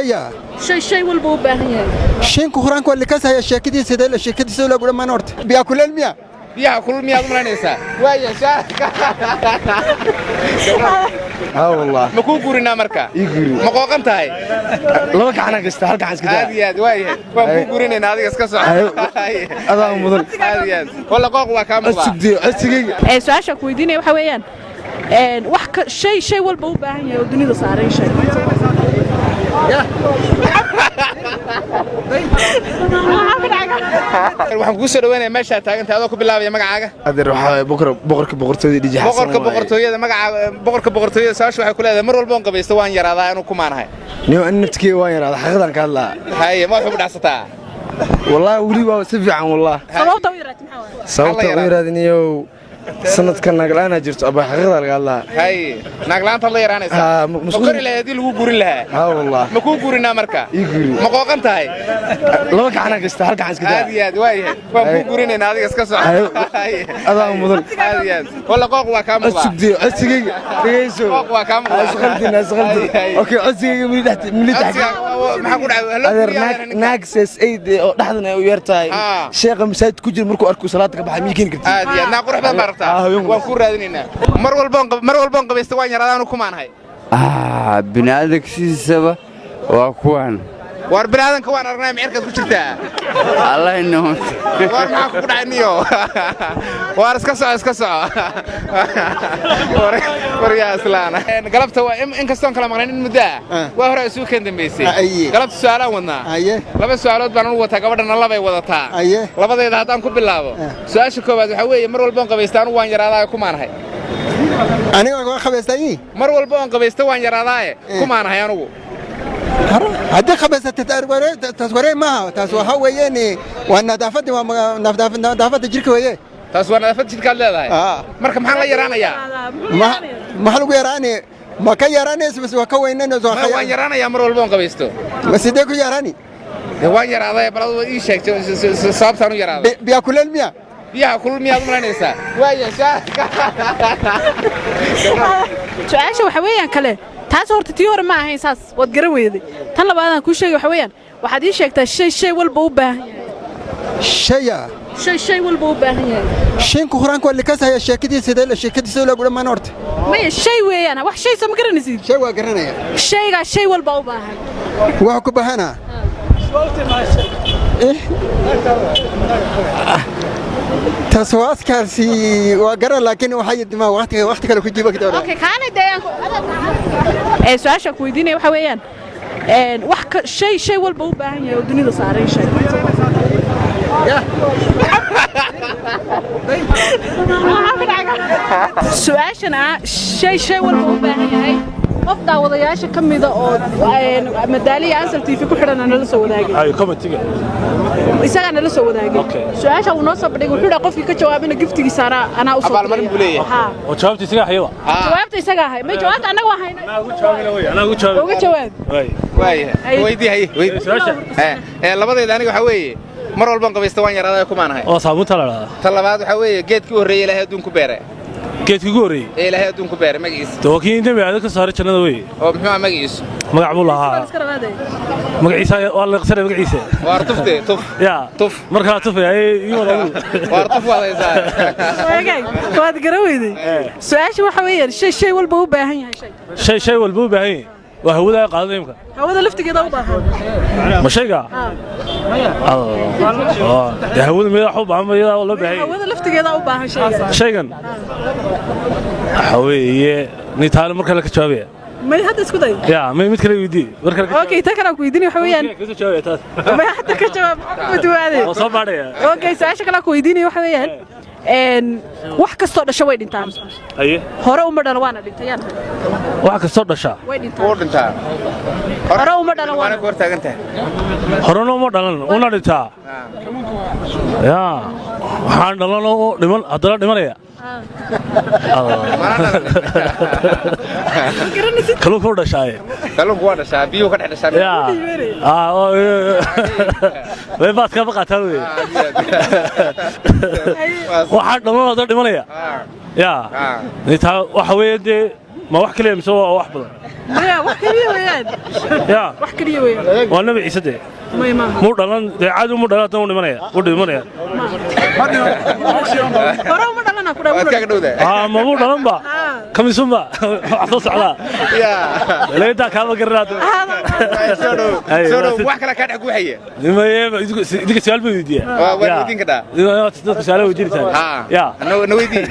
Ya. Shay shay walba u baahan yahay. Shinku quraanka waa likasaya sheekadiisa sidee sheekadiisa lagu dhamaan horta. Biyaa kuleel miya? Biyaha kulul miyaad u malaynaysaa? Waaya. Haa wallah. Ma kuu guurinaa marka? Ii guuri. Ma qooqan tahay? Laba gacanaan gashta, hal gacan iska daa. Aad iyo aad, waayahay, waan kuu guurinaynaa, adiga iska soco. Adaa mudan. Aad iyo aad, walla qooq waa kaa muuqdaa. Codsigii, codsigayga. Su-aasha ku weydiinaya waxa weeyaan wax ka shay shay walba u baahan yahay oo dunida saaran shay. Waxaan kugu soo dhaweynaya meeshaa taagantahay adoo ku bilaabaya magacaaga. Adeer, waxaa waaye boqorka boqortooyada DJ Xasan. Boqorka waaye. Boqortooyada magacaaga, boqorka boqortooyada. Su-aasha waxay ku leedahay: mar walba oon qabaysto waan yaraadaa, inuu kumaanahay. Niyo, an naftigeyga waan yaraada, xaqiiqdan ka hadlaa. Haye, ma waxu dhacsataa? Wallahi weli waa si fiican wallah. Sababta u yaraatay maxaa waaye? Sababta yaraada. u yaraada, niyow, sanadkan naagla-aanaa jirto abaa, xaqiiqda laga hadlaa. Haye, naaglaantaad la yaraanaysaa? Haa, ma masquul- kori lahayd haddii lagu guurin lahaa? Haa wallah. Ma kuu guurinaa marka? Ii guuri. Ma qooqan tahay? Laba gacanaan gashta, hal gacan iska daa. Aad iyo aad, waayahay, waan kuu guurinaynaa, adiga iska soco. Adaa mudan. Aad iyo aad, walla qooq waa kaa muuqdaa. Codsigii, codsigayga dhegeyso. Qooq waa kaa muuqdaa. Isqaldin, isqaldin. Haye. Okay, codsigayga mili dhex mili dhex. Codsiga maxaa ku dhacay? Haloo Adeer, guriga naag adeer ninka. Naag sees aid oo dhexdan ay u yar tahay. Sheekha masaajid ku jira markuu arko salaada ka baxay, miyay keeni kartid? Aad iyo aad, naag qurux badan baa rabtaa? Ah, haween. Waan kuu raadinaynaa. Mar walboon qabaysta waan yaraadaa, anu kumaanahay. Bini'aadanka sidiisaba waa kuwan. Waar bini'aadanka waan aragnay, micirkaad ku jirtaa. Allah inahunta. Waar maxaa kugu dhacay, niyo? Waar iska soco, iska soco. War yaa islaana, galabta waa in kastoon kala maqnayn in muddo ah, waa hore isugu keen dambaysay. Aye. Galabta su'aalaan wadnaa. Aye. Laba su'aalood baan ugu wataa, gabadhana labay wadataa. Aye. Labadeeda haddaan ku bilaabo, su'aasha koowaad waxaa weeye: mar walboon qabaysta anugu waan yaraadaa, kumaanahay. Aniga waa khabaystay. Mar walba oon qabaysta waan yaraadaaye, kumaanahay anugu. Haddii khabaysatay taas waree maaha, taas waxa weeyeen waa nadaafadda, waa nadaafadda jirka weeye. Taas waa nadaafadda jidhkaad leedahay? Ah. Marka maxaan la yaraanayaa? Maxaa lagu yaraani? Ma ka yaraanayso bas waa ka weynanayso? Waan yaraanayaa mar walba oon qabaysto. Ma sidee ku yaraani? Dee waan yaraaday, bal adigu ii sheegtay sababtaan u yaraaday. Biyaa kuleel miya? Biyaha kulul miyaad u malaynaysaa? Waaya. Su-aasha waxa weeyaan kale, taas horta tii hore ma ahayn, saas waad garan weyday. Tan labaadaan kuu sheegay waxa weeyaan: waxaad ii sheegtaa shay shay walba u baahan yahay. Shaya. Shay shay walba u baahan yahay. Shinku quraanka waa likasaya sheekadiisa sidee sheekadiisa lagu dhamaan horta. Maya, shay weeyaan, wax shay soo ma garanaysid? Shay waa garanaya. Shaygaa shay walba u baahan. Waxa ku baahana taas waa askaarsi, waa garan, laakiin waxay dimaa waqti kale ku jiiba doona. Okay, kaana dee su-aasha ku weydiinaya waxa weeyaan wax ka shay shay walba u baahan yahay oo dunida saaran shay. Su-aashan ah shay shay walba u baahan yahay, qof daawadayaasha ka mida oo madaaliya Asal TV ku xidhan nala soo wadaagay. Ay commentiga. Isagaa nala soo wadaagay. Okay. Su-aasha uu noo soo bandhigay, wuxuu dhahay qofkii ka jawaabina giftigiisa anaa u soo Abaalmarin buu leeyahay. Haa. Oo jawaabta isaga hayaba. Jawaabta isagaa ahay, may jawaabta annaga waa haynay. Anaa ugu jawaabina wey, anaa ugu jawaabina. Uga jawaab. Way. Waayahay, weydii, haye, weydii. Su'aasha. Labadeeda aniga waxaa weeye: mar walbaan qabaysta waan yaraadaa, kumaanahay. Oo saabuunta la dhahdaa. Ta labaad waxaa weeye: geedkii u horreeyey Ilaahay adduun ku beeray. Geedkii ugu horreeyey. Ee Ilaahay adduun ku beeray magaciisa. Dee waa kii Nebi Aadan ka saaray jannada wey. Oo muxuu ah magaciisu? Magac buu lahaa. Iska rabaadaya. Magaciisa waa la qasray magaciisa. Waar tufte, tuf. Ya. Tuf. Markaa tufay ay ii wada ugu. Waar tuf waad haysaa. Waagaag, waad garan weyday. Su-aasha waxa weeyaan shay shay walba u baahan yahay shay. Shay shay walba u baahan yahay. Waa hawada ay qaadada imka. Hawada laftigeeda u baahan. Ma shayga? Ah. Dee hawada mid wax u baahan ma iyada loo baahan yahay. Hawada laftigeeda u baahan shayga. Shaygan. Waxa weeye nitaalo marka la ka jawaabaya. May, hadda isku day. Ya, may mid kale weydii. Marka la Okay, tan kale aan ku weydiinaya waxa weeyaan ka soo jawaabaya taas. May, hadda ka jawaab, maxaa ku duwaade? Oo soo baadhaya. Okay, su-aasha kale aan ku weydiinaya waxa weeyaan wax kastoo dhasho way dhintaan. Haye. Hore uma dhalo waana dhintayaan. Wax kastoo dhasha. Way dhintaan. Wuu dhintaa. Hore uma dhalan waana waana. ku hor taagan tahay. Horena uma dhalan, una dhintaa. Yaa, waxaan dhalan oo dhiman, haddana dhimanaya. Mana dhalan. Kalluunka u dhashaaye. Kalluunku waa dhashaa, biyuhu ka dhex dhashaa. Yaa. Ah, way baad kama qaataan wey. Waxaan dhalan oo haddana dhimanaya. Yaa. Taa waxa weeye dee Ma wax kaliya mise waa wax badan? Maya, wax keliya weeyaan. Yaa. Wax keliya weeyaan. Waa Nabi Ciise dee. Maya, maaha. Muu dhalan dee, caadi muu dhalan, haddana wuu dhimanaya, wuu dhimanaya. Hore uma dhalana ku Waad kaaga dhaa. dhowdahay. Aa, ma muu dhalan ba? Kamisunba wax soo socdaa. Leedaa kaama garanaa. Soo dhow. Ay, Soo dhow. waa Wax kale kaa dhex guuxaya. Idinka su'aal baa weydiiya. Waa weydiin kartaa. Dadka su'aalo weydiinaysaa. Ha. Yaa. Na weydii.